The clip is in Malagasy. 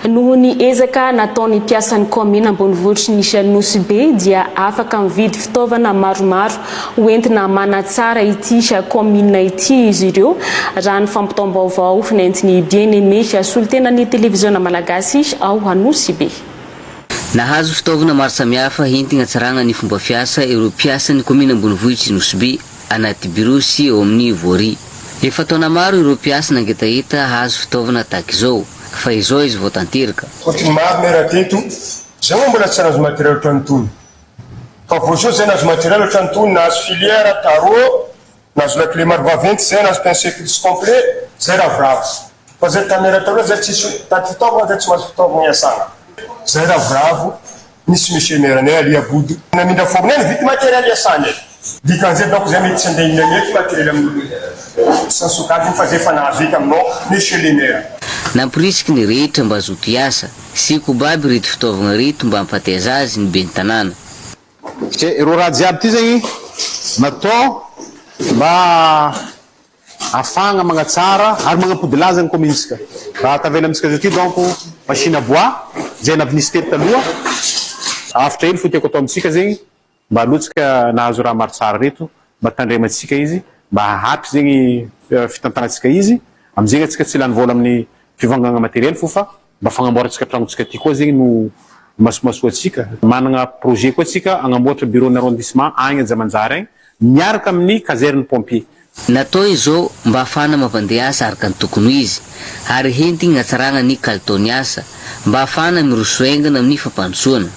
Noho ny ezaka nataon'ny mpiasan'ny kaominina ambonivohitry ny Nosy Be dia afaka mividy fitaovana maromaro ho entina manatsara ity kaominina ity izy ireo, raha ny fampitam-baovao nentin'i Bien Aimé, solontenan'ny televiziona malagasy ao Anosibe. Nahazo fitaovana maro samihafa entina hatsarana ny fomba fiasa ireo mpiasan'ny kaominina ambonivohitr'i Nosy Be anaty birao sy eo amin'ny voirie. Efa taona maro ireo mpiasa nangetaheta hahazo fitaovana tahaka izao, fa izao izy vao tanteraka. Ohatry ny maro ny raha teto, zay moa mbola tsy nahazo materiel ohatran'itony. Fa vao zao zay nahazo materiel ohatran'itony, nahazo filière, tarot, nahazo lakile maro vaventy zay, nahazo pince plus complet, zay ravoravo. Fa zay tanera taloha zay tsisy tady fitaovagna zay tsy mahazo fitaovagna iasana. Zay ravoravo, nisy monsieur maire anay Ali Abodo namindra fourne nividy materiel iasany e. Dikan'izay donc zay mety tsy andeha hinana eto materiel amin'olo isan-tsokajiny fa zay efa nahazo eky aminao monsieur le maire. Namporisiky ny rehetra mba hazoto hiasa sy kobaby ireto fitaovagna ireto mba hampateza azy ny ben'ny tanàna. Ke ireo raha jiaby ty zegny natao mba ahafahagna magnatsara ary magnampody laza ny kaominisika. Raha tavela amintsika zao ty donc machine à bois zay navy nisy teto taloha, hafatra hely fo tiako atao amintsika zegny Mba aloha tsika nahazo raha maro tsara reto mba tandremantsika izy mba hahapy zegny fitantanantsika izy amizegny atsika tsy lany vola aminy fivangagna materiel fo fa mba fagnamboarantsika tragnontsika ty koa zegny no imasomasoantsika. Managna projet koa tsika agnamboatra bureau ny arrondissement agny Anjamanjary agny miaraka aminy caserne pompier. Natao izao mba hahafahana mampandeha asa araka ny tokony ho izy ary hentigny hatsaragna ny kalitaon'ny asa mba hahafahana miroso haingana amin'ny fampandrosoana.